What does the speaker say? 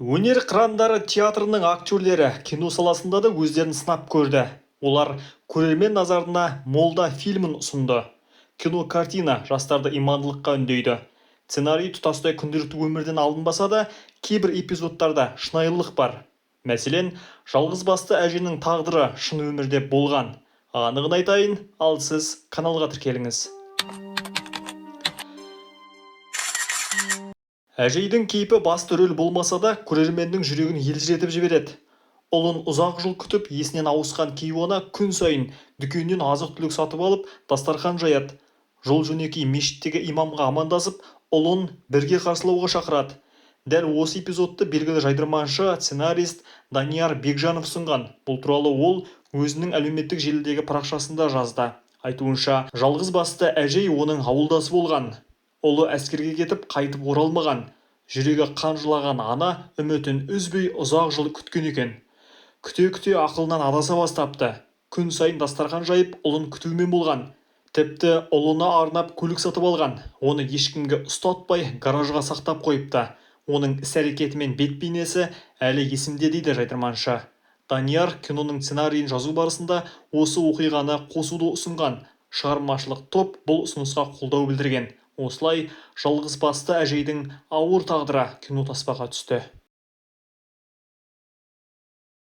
Өнер қырандары театрының актерлері кино саласында да өздерін сынап көрді. Олар көрермен назарына «Молда» фильмін ұсынды. Кинокартина жастарды имандылыққа үндейді. Сценарий тұтастай күнделікті өмірден алынбаса да, кейбір эпизодтарда шынайылық бар. Мәселен, жалғызбасты әженің тағдыры шын өмірде болған. Анығын айтайын, ал сіз каналға тіркеліңіз. Әжейдің кейпі басты рөл болмаса да, көрерменнің жүрегін елжіретіп жібереді. Ұлын ұзақ жыл күтіп, есінен ауысқан кейуана күн сайын дүкеннен азық-түлік сатып алып, дастархан жаяды. Жол-жөнекей мешіттегі имамға амандасып, ұлын бірге қарсылауға шақырады. Дәл осы эпизодты белгілі жайдарманшы, сценарист Данияр Бекжанов ұсынған. Бұл туралы ол өзінің әлеуметтік желідегі парақшасында жазды. Айтуынша, жалғызбасты әжей оның ауылдасы болған. Ұлы әскерге кетіп, қайтып оралмаған. Жүрегі қан жылаған ана үмітін үзбей ұзақ жыл күткен екен. Күте-күте ақылынан адаса бастапты. Күн сайын дастархан жайып, ұлын күтумен болған. Тіпті ұлына арнап көлік сатып алған. Оны ешкімге ұстатпай гаражға сақтап қойыпты. Оның іс-әрекеті мен бет-бейнесі әлі есімде дейді жайдарманшы. Данияр киноның сценарийін жазу барысында осы оқиғаны қосуды ұсынған. Шығармашылық топ бұл ұсынысқа қолдау білдірген. Осылай жалғызбасты әжейдің ауыр тағдыры кинотаспаға түсті.